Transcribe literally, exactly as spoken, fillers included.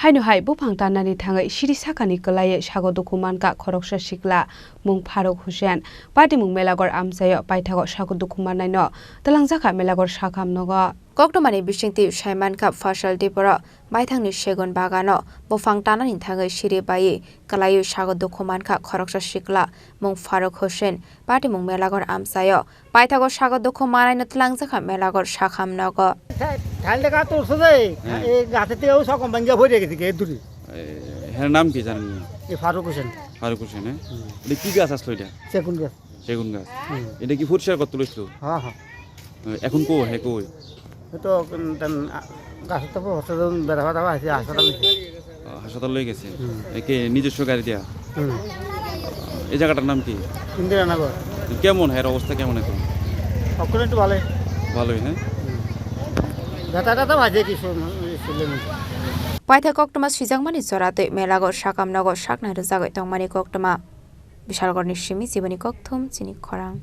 Haino hai buphang tanani thangwi siri sakani kwlaiwi sago dukhu mankha khoroksa sikla mung Faruk Hussein. Patimung Melaghor amchaio paithago sago dukhu mannaino twlangjakha Melaghor sakham nogo. Koktwmani bisingtwi saimankha Fasal Diporo baithangni segun bagano buphang tanani thangwi siri baiwi kwlaiwi sago dukhu mankha khoroksa sikla mung Faruk Hussein. Patimung Melaghor amchaio paithago sago dukhu manaino twlangjakha Melaghor sakham nogo. থাইলটা কাটতে উঠছে যে, হ্যাঁ। এই গাছের থেকে ওই সব কোম্পানি যা ভরে গেছে কি দূরে। এ, এর নাম কি জানেন না? এই ফারুক হোসেন। ফারুক হোসেন, হ্যাঁ? হুম। এটা কি গাছ আসলো এটা? সেগুন গাছ। সেগুন গাছ। হুম। এটা কি ফুরসার কত তুলেছিল? হ্যাঁ, হ্যাঁ। এ, এখন কো, হে কই? এই তো, উম, তেন, আ, গাছের তো হসপিটাল বেড়া ফাটা আছে, হাসপাতাল নিছে। আ, হাসপাতাল লই গেছে? হুম। এ, কে নিজস্ব গাড়ি দিয়া? হুম। এই জায়গাটার নাম কি? ইন্দিরানগর। কেমন হয় এর অবস্থা, কেমন এখন? এখন একটু ভালোই। ভালোই, হ্যাঁ? হুম। ব্যথা ট্যাথা বাজে কিছু, উম, ছিল না। Paithak koktwma swijakmani joratwi Melaghor sakham nogo saknai rwjagwi tongmani koktwma. Bishalgarhni simi Jiboni Kokthum chini khorang.